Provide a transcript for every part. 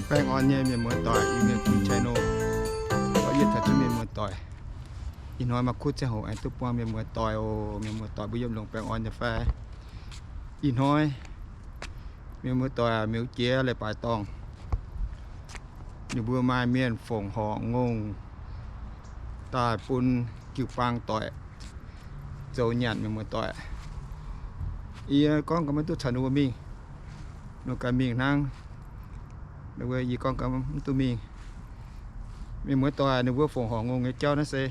Baengh orn nyei mienh muoz doic, Iu-Mienh Fun channel, yietc taux zunv mienh muoz doic. Ih hnoi maaih kuv ziangh hoc aengx duqv buangh mienh muoz doic oc. Mienh muoz doic mbuo yiem longx baengh orn nyei fai? Ih hnoi mienh muoz doic, miuz jiex leiz-baaix dorngh, ninh mbuo maaih mienh fongc horc ngongh daaih bun jiu-baang doic zoux nyanc, mienh muoz doic. Yie gorngv gaax maiv duqv caux ninh mbuo mingh, ninh ganh mingh hnangv. Ninh mbuo, yie gorngv gaax mv duqv mingh. Mienh muoz doic, ninh mbuo fongc horc ngongh nyei jauv naaiv se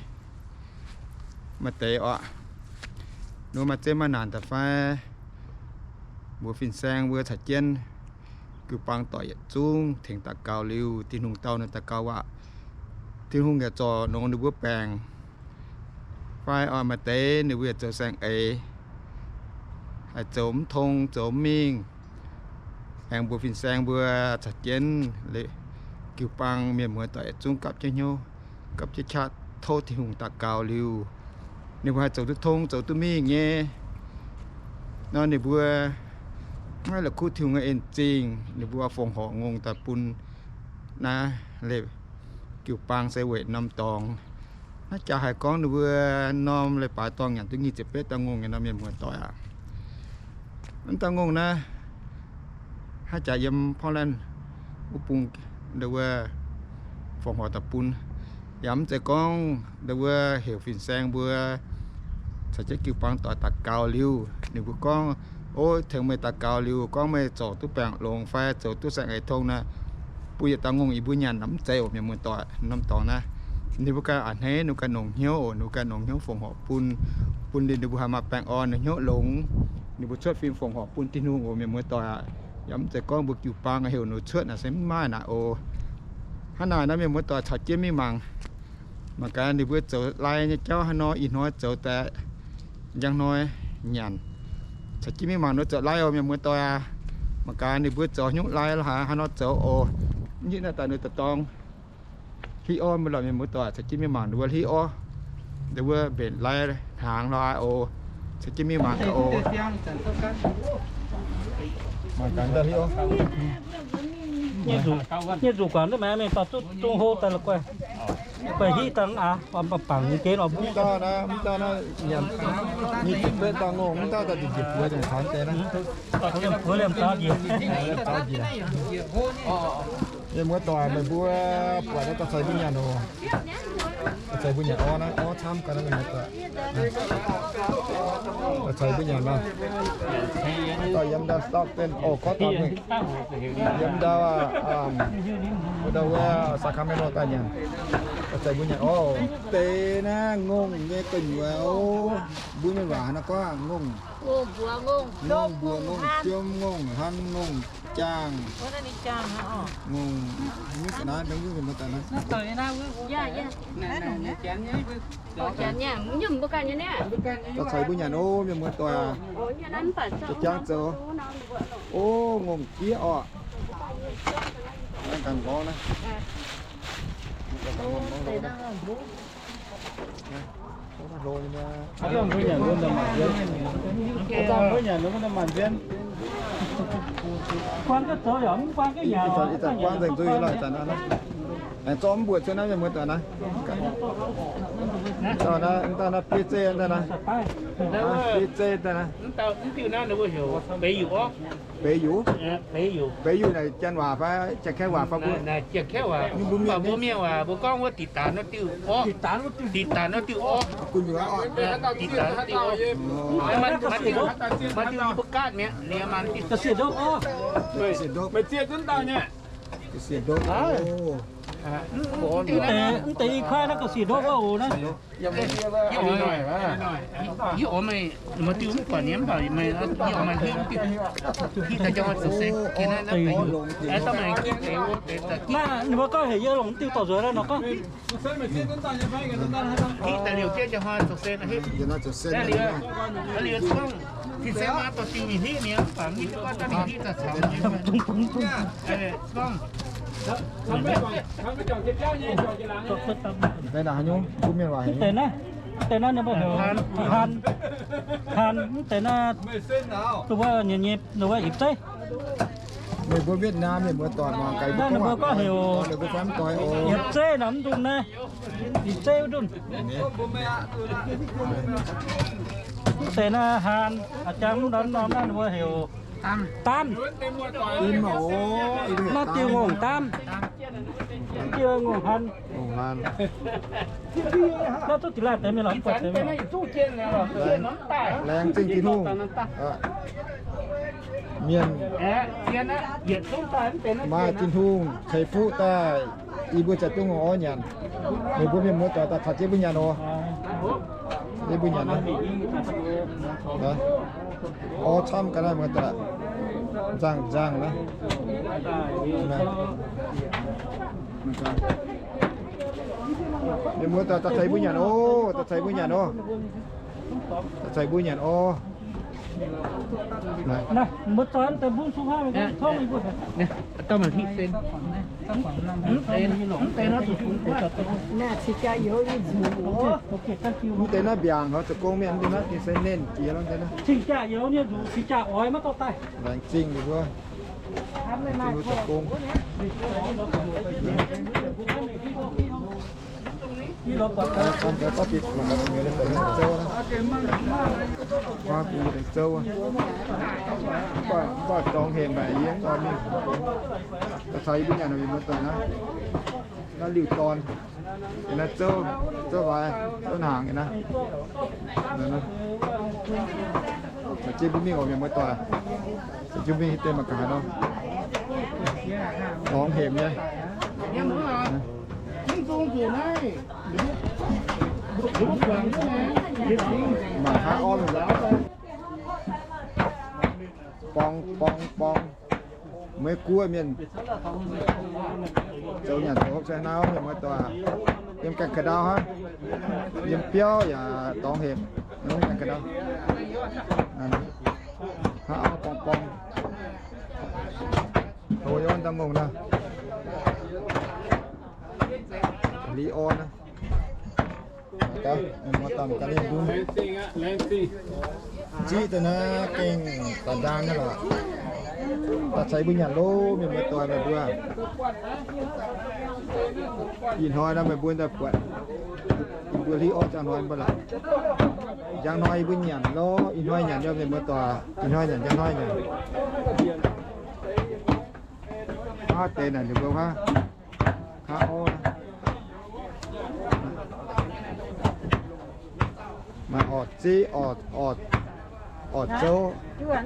maaih deix oc. Ninh mbuo maaih zeiv maaih naanc daaih fai, mbuox fin-saeng mbuo caux jienv jiu-baang doic yietc zungv tengx daux gaux liuz, Tin-Hungh dau ninh daux gaux waac, Tin-Hungh yaac zorc longx ninh mbuo baengc. Fai oix maaih deix ninh mbuo yaac zoux saeng-eix, haih zoux mv tong, zoux mv mingh, aengx mbuox fin-saeng mbuo caux jienv jiu-baang mienh muoz doic yietc zungv gapv jienv hnyouv, gapv jienv qaqv tov Tin-Hungh daux gaux liuz, ninh mbuo haih zoux duqv tong, zoux duqv mingh nyei. Nor ninh mbuo maiv la'kuqv Tin-Hungh nyei en zingh, ninh mbuo fongc horc ngongh daaih bun naaiv leiz jiu-baang se weic norm dorngx. Naaiv jaax haih gorngv ninh mbuo norm leiz-baaix dorngh nyanc duqv nyic ziepc betv dauh ngongh nyei nor, mienh muoz doic aac. Mv dauh ngongh naaiv, hnangv jaax yiem Portland wuov bung, ninh mbuo fongc horc daaih bun. Yaac mv zeiz gorngv ninh mbuo heuc fin-saeng mbuo caux jienv jiu-baang doic daux gaux liuz, ninh mbuo gorngv, o, tengx meih daux gaux liuz, gorngv meih zorc duqv baengc longx fai zoux duqv saeng-eix tong naaic, bun yietc dauh ngongh yie mbuo nyanc, mv zeiz oc, mienh muoz doic. Norm dorngx naaiv, ninh mbuo ganh a'hneiv, ninh mbuo ganh nongc hnyouv oc, ninh mbuo ganh nongc hnyouv fongc horc bun, bun liuz ninh mbuo haih maaih baengh orn, nongc hnyouv longx, ninh mbuo cuotv fim fongc horc bun Tin-Hungh oc, mienh muoz doic aac. Yaac mv zeiz gorngv mbuo jiu-baang heuc ninh cuotv naaic se mv maaih naaic oc. Hnangv naaic nor, mienh muoz doic, caux jienv mingh mangc, mangc gaax ninh mbuo zoux lai nyei jauv haaix nor, ih hnoi zoux daaih njang hnoi nyanc. Caux jienv mingh mangc ninh mbuo zoux lai oc, mienh muoz doic aac. Mangc gaax ninh mbuo zoux haaix nyungc lai lorqc, haaix nor zoux oc. Mv hiuv naaiv daaih ninh daaih dorng hlitv orv mv lorqc, mienh muoz doic, caux jienv mingh mangc ninh mbuo hlitv orv, ninh mbuo mbenc lai hnaangx lorqc oc. Caux jienv mingh mangc gaax oc. Mangc gaax daaih hlitv orv. Nyei nzuqc guangc duqv maengx mingh dorh duqv zungv hlo daaih la'guaih. Guaih hiv daaih aqv, bangc bangc gen oc. Mv dauh naaiv, mv dauh naaiv nyic ziepc betv dauh ngongh, mv dauh daaih nziec nziec buoz ziangh taux deix naaiv. Buoz liemh zaux njiec. Liemh zaux njiec. Mienh muoz doic, meih mbuo buatc naaiv daaih ceix mbuo nyanc oc. Daaih ceix mbuo nyanc orv naaiv, orv camv gaax naaiv, mienh muoz doic. Daaih ceix mbuo nyanc nor. Dauh yiem ndau Stockton oc, gorngv taux mingh. Yiem ndau, ndau wuov Sacramento daaih nyanc. Daaih ceix mbuo nyanc orv. Deix naaiv ngongh nyei gu'nyuoz oc. Mbuo mienh waac haaix nor gorngv ngongh? Ngongh mbuoqc, ngongh jiem, ngongh han, ngongh jaang, ngongh, mv ga'naaiv, mv ga'naaiv. Daaih ceix mbuo nyanc oc, mienh muoz doic aac. Jangv zoux. O, ngongh jieqv orqc. Naaiv ganh ngorv naaiv. Ih zanc, ih zanc guangv nzengc nzuih lorqc, ih zanc naaiv. Aengx zorqv mv mbuoqc cuotv naaiv, mienh muoz doic naaiv. Dauh naaiv, dauh naaiv bieiv zeiv daaih naaiv. Bieiv zeiv daaih naaiv. Beix yuc, beix yuc naaic janx waac fai janx-kaeqv waac fai mbuo? Mbuo mienh waac mbuo gorngv wuov diqc daanz wuov diuh orv. Diqc daanz wuov diuh orv. Diqc daanz wuov diuh orv. Maaih diuh mbuo gaatv mi'aqv. Ga'sie ndopv orv. Ga'sie ndopv. Meih zieqv zunv dauh nyei. Ga'sie ndopv. Mv deix i kuaaiv naaiv ga'sie ndopv orv oc naaiv. Yie oix meih, maaih diuh mv buatc nyei mv baac meih, yie oix meih hlitv diuh, hlitv daaih jangx hnoi zoux se. Naaiv ninh mbuo gorngv heuc yie longc diuh dorh nzuonx nor gorngv. Hlitv daaih liouh jienv jangx hnoi zoux se. Liuz, liuz gorngv, fin-saeng maa dorh diuh mingh hlitv mi'aqv, mv baac mv hiuv duqv gorngv daaih mingh hlitv daaih caux. Mv deix naaiv, mv deix naaiv ninh mbuo heuc han, han, mv deix naaiv, ninh mbuo nyei, ninh mbuo yipc zeiv. Meih mbuo Việt Nam mienh muoz-doic mangc gaax, ninh mbuo gorngv heuc yietc zeiv nor mv nzunc naaiv. Yietc zeiv wuov nzunc. Mv deix naaiv haan, a'jang mv norm norm naaiv ninh mbuo heuc daanv. Naaiv diuh ngongh daanv. Diuh ngongh haan. Naaiv duqv deix laanh deix mienh lorqc, mv buatc deix mienh. Laengz zingh Tin-Hungh. Mienh maaih Tin-Hungh ceix fuqv daaih, yie mbuo ziouc duqv ngongh orv nyanc. Meih mbuo mienh muoz-doic daaih caux jienv mbuo nyanc oc. Jienv mbuo nyanc. Orv camv ga'naaiv muoz-doic. Nzangh nzangh naaiv. Mienh muoz-doic daaih caux mbuo nyanc oc, daaih caux mbuo nyanc oc. Daaih caux mbuo nyanc oc. Naaiv, mbuo zoux deix mbuo suv hnangv, tongv mbuo. Mv deix naaiv mbiaangc hov zoux gong mienh, mv deix naaiv ging se nernh jiex lorqc, mv deix naaiv. Cing-jaa youz nyei nzuqc, cing-jaa oix maiv dorh daaih. Laengz zingh ninh mbuo. Zoux gong. Gorngv bieqc longc deix zouv, gorngv bieqc deix zouv, mv baac dorngx hemx mbaeqc yie mv oix mingh. Daaih caux yie mbuo nyanc nor, yie mbuo daaih naaiv, naaiv liuh dorn, naaiv zouv, zouv waaic, zouv hnaangx naaiv. Caux jienv mbuo mingh oc, mienh muoz-doic. Caux jienv mingh hitv deix mangc gaax nor. Dorngx hemx nyei. Mangc haaix orv, borng borng borng. Meiv guoqv mienh zoux nyanc zoux hopv se hnangv mienh muoz-doic, yiem gaengh ka'ndau hnangv, yiem biauv yaac dorngx hemx, yiem gaengh ka'ndau. Haaix orv borng borng. Hlo yiem ndau ngongh naaiv. Liuz orv naaiv. Ziqv daaih naaiv gengh daaih ndaang nyei lorqc. Daaih caux yie mbuo nyanc loh, mienh muoz-doic meih mbuo. Ih hnoi naaiv meih mbuo daaih buatc yie mbuo hlib orv njang hnoi mv baac lorqc. Njang hnoi yie mbuo nyanc loh, ih hnoi nyanc nyei mienh muoz-doic, ih hnoi nyanc njang hnoi nyanc. Aav deix naaic ninh mbuo aav, aav orv. Maaih orv ziqv, orv, orv zouv, orv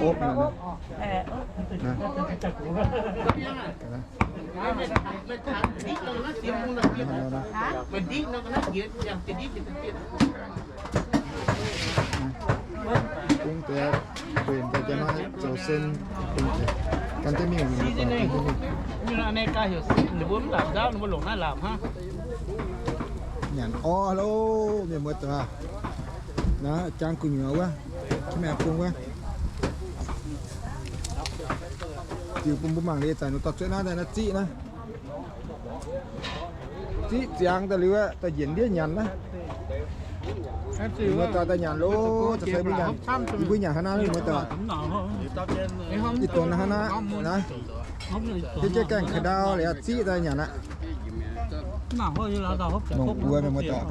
opv. Bung deix, bun deix jienv maiv zoux sen, bung deix. Gan jienv mingh, gan jienv mingh. Nyanc orv loh, mienh muoz-doic. Naaiv jangx gu'nyuoz wuov, jiex maengx bung wuov. Ziux bun mbuo mangc liuz, zaaix nor dorh cuotv naaiv daaih naaiv ziqv naaiv. Ziqv ziangx daaih liuz, daaih njiec ndiev nyanc naaiv. Muoz-doic daaih nyanc loh, caux mbuo nyanc, mbuo nyanc hnangv naaiv, muoz-doic. Ih dongh hnangv naaiv, naaiv. Hiuv jienv gaengh ka'ndau liuz ziqv daaih nyanc aqv. Longc buo mienh muoz-doic.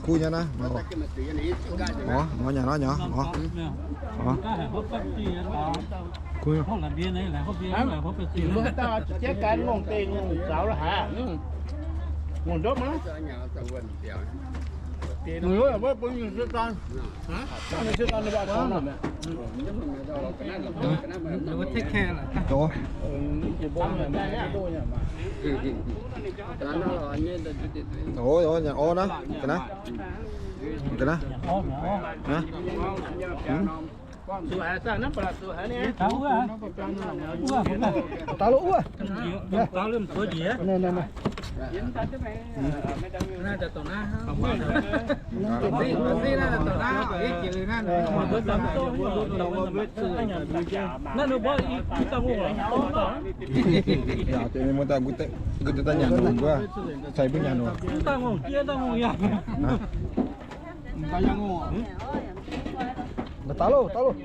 Kuv nyei naaiv. Mv, mv nyanc naaiv nyei. Kuv nyei. Ov, nyanc orv naaiv, ga'naaiv. Ga'naaiv. Yaac deix mienh muoz-doic, mbuo daaih nyanc nungx wuov, caux mbuo nyanc nungx. Daux loh, daux loh.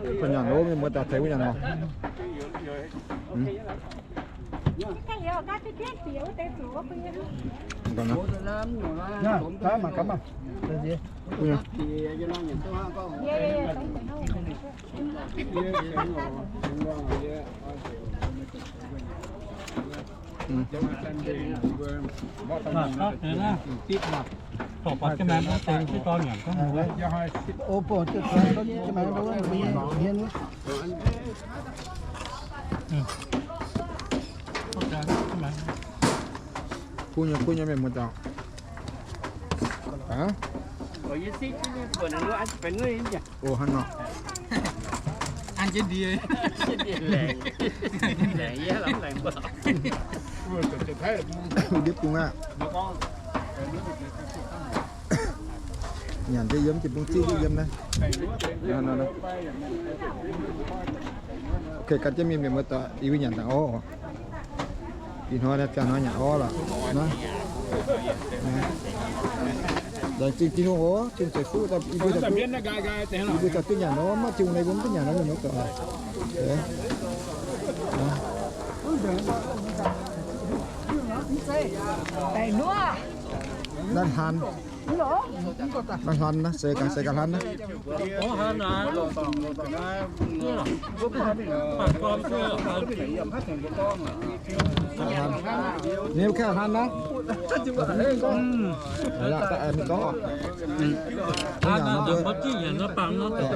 Mbuo nyanc loh, mienh muoz-doic tengx mbuo nyanc oc. Kuv nyei, kuv nyei mienh muoz-doic. Oc, hnangv nor. Ndiev bung aqv. Nyanc deix yiem, jiex bung ziqv deix yiem naaiv. Ok, gan jienv mingh mienh muoz-doic, yie mbuo nyanc dangh orv. Ih hnoi naaiv ziangh hnoi nyanc orv lorqc. Laengz zingh Tin-Hungh oc, Tin-Hungh ceix fuqv daaih, yie mbuo caux duqv nyanc nor, maiv Tin-Hungh nor, mbuo mv duqv nyanc nor, mienh muoz-doic. Naaiv hlan, naaiv hlan naaiv, seix gaax, seix gaax hlan naaiv. Ninh mbuo kaaih hlan naaiv. Mv gorngv,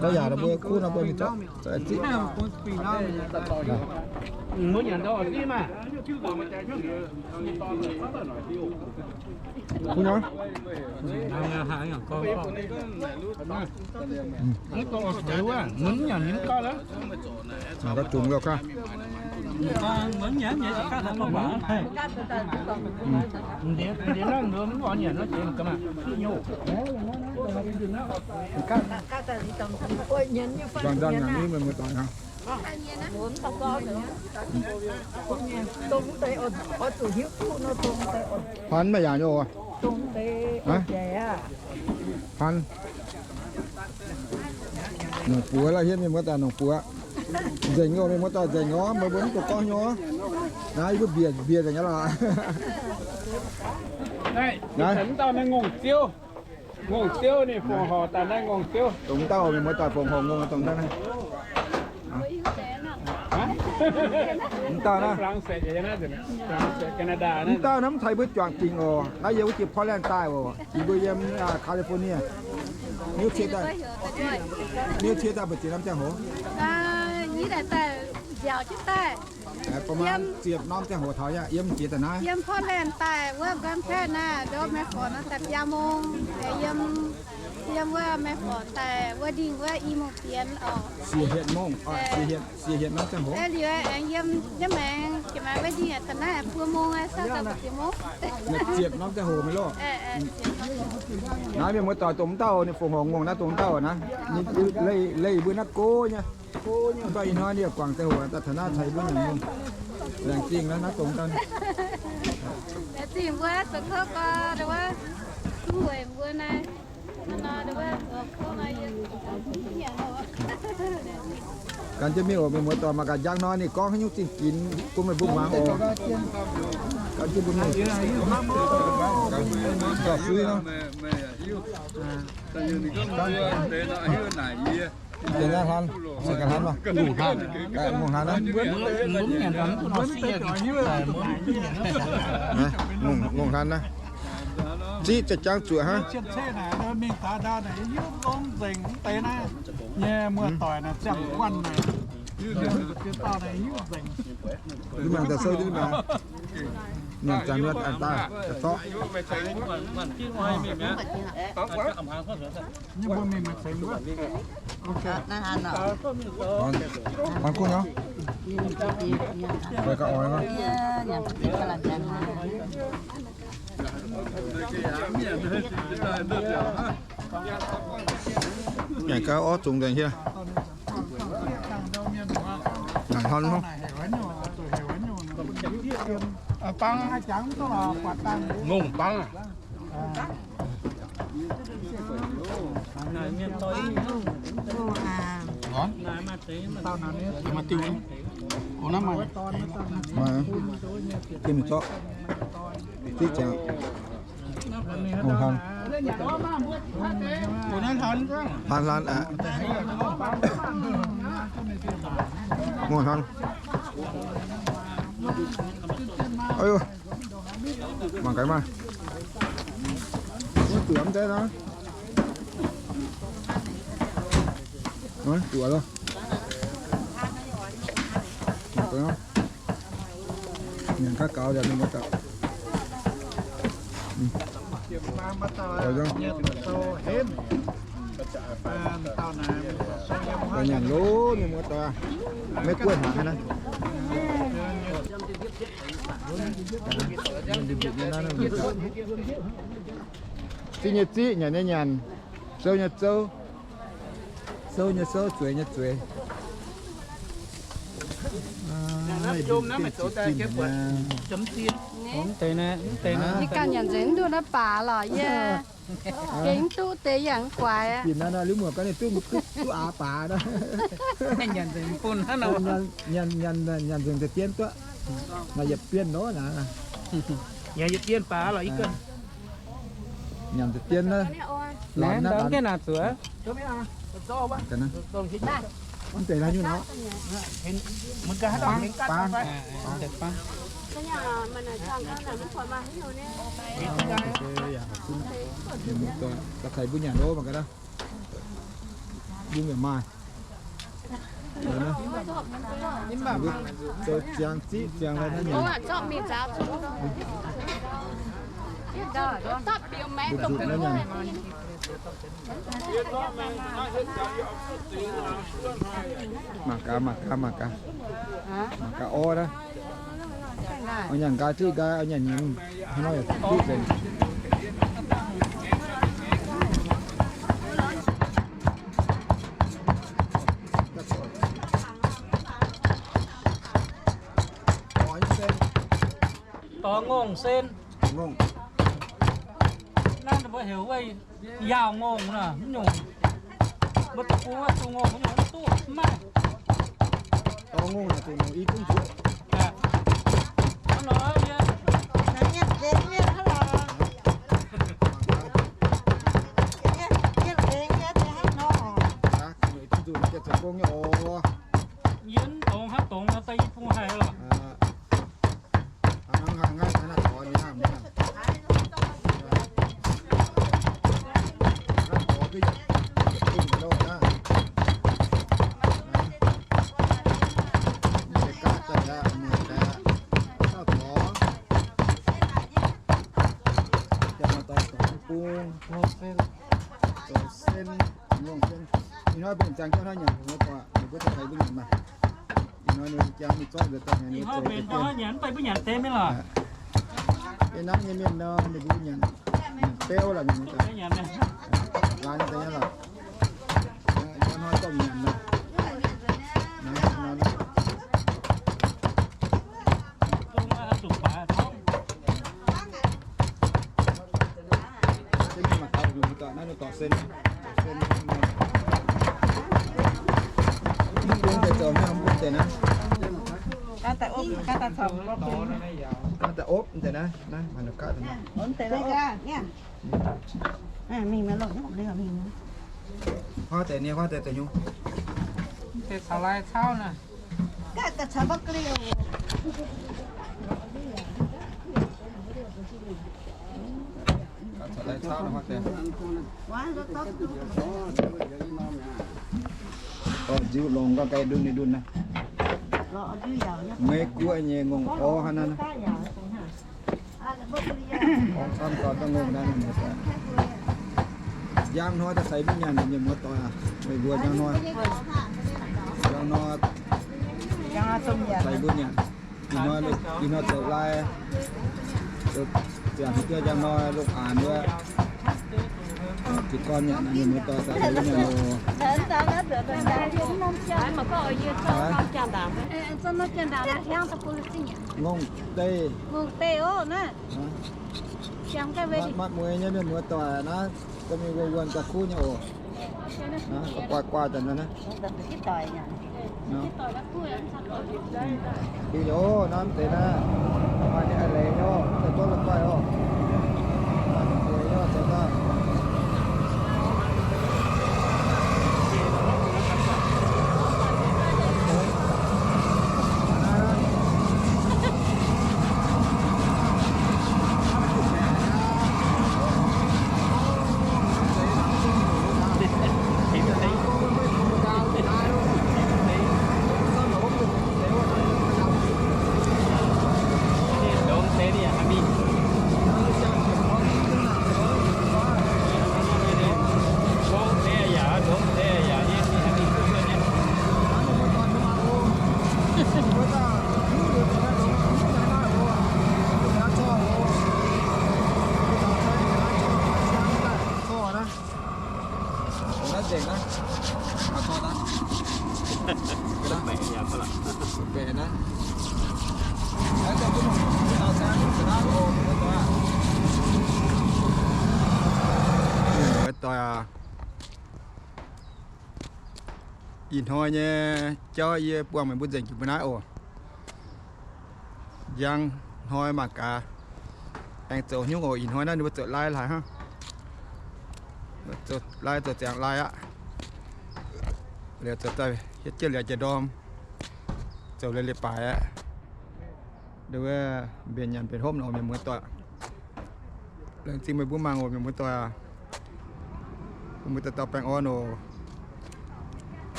gorngv yaac nor mbuo kuv nor mbuo mingh zorqv. Mbuo nyanc ndau ziqv maah. Kuv nor. Mv dongh oix zuqc wuov, mv nyanc ninh mv gauh lorqc. Mangc gaax zungx liouh gaax. Ndiev naaiv mv oix nyanc nor jiex ga'maah. Nzangc nzangc nyanc mv muoz-doic hnangv. Hlan maiv yaac nyei oc. Hlan. Nongc buoz la'hietv mienh muoz-doic, nongc buoz. Nzengc nyei oc, mienh muoz-doic, nzengc oc, meih mbuo mv dungx gorngv nyei oc. Naaiv yie mbuo bieqc, bieqc nzengc nyei lorqc. Naaiv, mv dauh naaiv Ngongh Ziouv. Ngongh Ziouv ninh fongc horc daaih naaiv Ngongh Ziouv. Dongh mv dauh mienh muoz-doic fongc horc Ngongh dongh naaiv. Mv dauh naaiv, mv dauh naaiv mv taux mbuo juangc dingc oc. Naaiv yiem wuov jiex Portland daaih oc. Yie mbuo yiem California. Niuv cie daaih, niuv cie daaih mbu'ziex norm ziangh hoc. Ziepc norm ziangh hoc taux yiem jiex daaih naaiv. Yiem Portland daaih wuov Grand Prairie naaiv, ndorm maiv forc nor daaih biaa mong. Yiem, yiem wuov maiv forc daaih wuov ndingh wuov i mong bienx oc. Siec hietc mong, siec hietc, siec hietc norm ziangh hoc. Liuz aengx yiem, yiem aengx jiex maaih wuov ndingh daaih naaiv buo mong, sau daaih mbu'ziex mong. Ziepc norm ziangh hoc maiv loh. Naaiv mienh muoz-doic dongh mv dauh ninh fongc horc Ngongh naaiv dongh mv dauh naaiv. Ninh leih, leih mbuo naaiv go nyei. Mv baac ih hnoi ninh guangc ziangh hoc daaih taux naaiv caux yie mbuo nyanc mong. Laengz zingh naaiv dongh dauh. Laengz zingh mbuo zoux kouv gorx, wuov, duqv weic mbuo naaiv. Gan jienv mingh oc, mienh muoz-doic, mangc gaax njang hnoi ninh gorngv haaix nyungc zingh ginx bun meih mbuo muangx oc. Gan jienv mbuo mingh. Gauh suiv nor. Deix naaiv hlan, se ganh hlan maah. Ngongh hlan. Ngongh hlan naaiv. Ngongh, ngongh hlan naaiv. Ziqv za'jangv zuoqc hnangv. Mv mangc daaih sou duqv mangc. Mangc zanc wuov daaih daaih zorqv. Mangc kuv nyei. Mangc gaax oix nor. Nyanc gau orv zungx nzengc hieh. Nyanc hlan hov. Bangv, ngongh bangv aqv. Maaih diuh, maaih diuh zorqv, diuh zorqv, diuh zorqv. Ngongh hnoi. Hlan hlan aqv. Ngongh hnoi. Ov, mangc gaax maah. Wuov zuoqc mv deix nor. Zuoqc loh. Mangc gaax, nyanc gaax gaux liuz mingh wuov dauh. Nyanc loh, mingh wuov dauh. Maiv guoqv hnaangx naaiv. Ziqv nyei ziqv, nyanc nyei nyanc, souv nyei souv. Souv nyei souv, zueiz nyei zueiz. Yie ganh nyanc nzengc mv duqv naaiv baac lorqc, yie gengh mv duqv deix yangh guaix. Bienh naaiv nor, liuz muoc gaax ninh duqv, duqv aax baac nor. Nyanc nzengc za'dien duqv. Naaiv yietc bienh nor naaiv. Nyanc za'dien naaiv. Naaiv ndau gengh naaic zuoqc. Mv deix naaiv nyungc nor. Bang, bang. Da'ceix mbuo nyanc loh mangc gaax naaiv. Mbuo yaac maaih. Zoux ziangx ziqv ziangx lai naaiv nyanc. Mbu'ndutc naaiv nyanc. Mangc gaax, mangc gaax, mangc gaax. Mangc gaax orv naaiv. Oix nyanc nqaai ziqv nqaai, oix nyanc nyiemz, hnangv nor yaac duqv nzengc. Dorh ngongh sen. Ngongh. Naaiv mbuo heuc wuov yaauh ngongh nor, mv nyungc. Mbuo deic-bung wuov zuqc ngongh mv nyungc mv duqv, mv maaih. Dorh ngongh naaic zuqc i zungv zuqc. Hnangv nor, yie mv dongz haaix dongz nor, daaih i bung haic lorqc. Ih hnoi mbenc ziangx jauv hnoi nyanc, ninh mbuo da'ceix mbuo nyanc maah. Ih hnoi ninh ziangx mingh zorqv nzuonx daaih, ninh mbuo zoux deix dien. Yie nanv nyei mienh nor, ninh mbuo nyanc, nyanc beuv lorqc, ninh mbuo laanh deix nyei lorqc. Ih hnoi domh nyanc nor. Mv bung deix zoux hnangv mv bung deix naaiv. Gaax daaih opv deix naaiv, naaiv mangc gaax deix naaiv. Huaav deix nyei, huaav deix deix nyungc. Deix caux lai cauv naaiv. Nziuv longx gauh ga'ndun ninh ndun naaiv. Meiv guoqv nyei ngongh orv hnangv naaiv. Njang hnoi daaih ceix mbuo nyanc, mienh muoz-doic aac, meih mbuo njang hnoi, njang hnoi ceix mbuo nyanc. Ih hnoi, ih hnoi zoux lai, zoux ziangx haaix diuh njang hnoi lungh aanx wuov. Jiez gorn nyanc naaiv, mienh muoz-doic, daaih mienh muoz. Ngongh deic, ngongh deic oc naaiv. Maiv mueiz nyei mienh muoz-doic naaiv, gorngv mingh wuonh wuonh daaih kuv nyei oc. Guai guai daaih naaiv. Kuv nyei oc, naaiv deix naaiv. Maaih nyei a'leiz nyei oc, daaih duqv la'guaih oc. Maaih nyei a'leiz nyei oc, deix daaih. Mienh muoz-doic aac, ih hnoi nyei jauv yie buangh meih mbuo nzengc jiex mbuo naaiv oc. Njang hnoi mangc gaax, aengx zoux haaix nyungc oc. Ih hnoi naaiv ninh mbuo zoux lai haic hnangv. Zoux lai, zoux ziangx lai aqv. Liuz zoux daaih hietv jienv liuz jiex ndorm, zoux liuz leiz-baaix aqv. Nduov, mbenc nyanc mbenc hopv nor, mienh muoz-doic. Laengz zingh meih mbuo mangc oc, mienh muoz-doic aac. Bun mbuo dauh dauh baengh orn oc.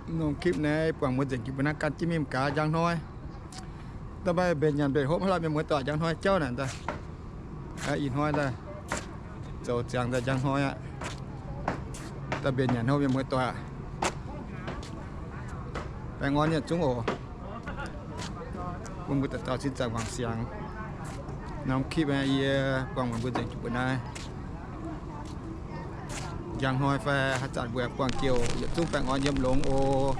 Norm clip naaiv buangh mbuo nzengc jiex mbuo naaiv gan jienv mingh gaax njang hnoi. Da'maaih mbenc nyanc mbenc hopv hnangv lorqc, mienh muoz-doic, njang hnoi jauv naaic daaih. Ih hnoi daaih zoux ziangx daaih njang hnoi aqv. Daaih mbenc nyanc hopv, mienh muoz-doic aac. Baengh orn yietc zungv oc. Bun mbuo dauh dauh sin zaangc wangc siangx. Norm clip yie buangh meih mbuo nzengc jiex mbuo naaiv. Njang hnoi fai haaix zanc mbuo buangh jiex oc, yietc zungv baengh orn yiem longx oc.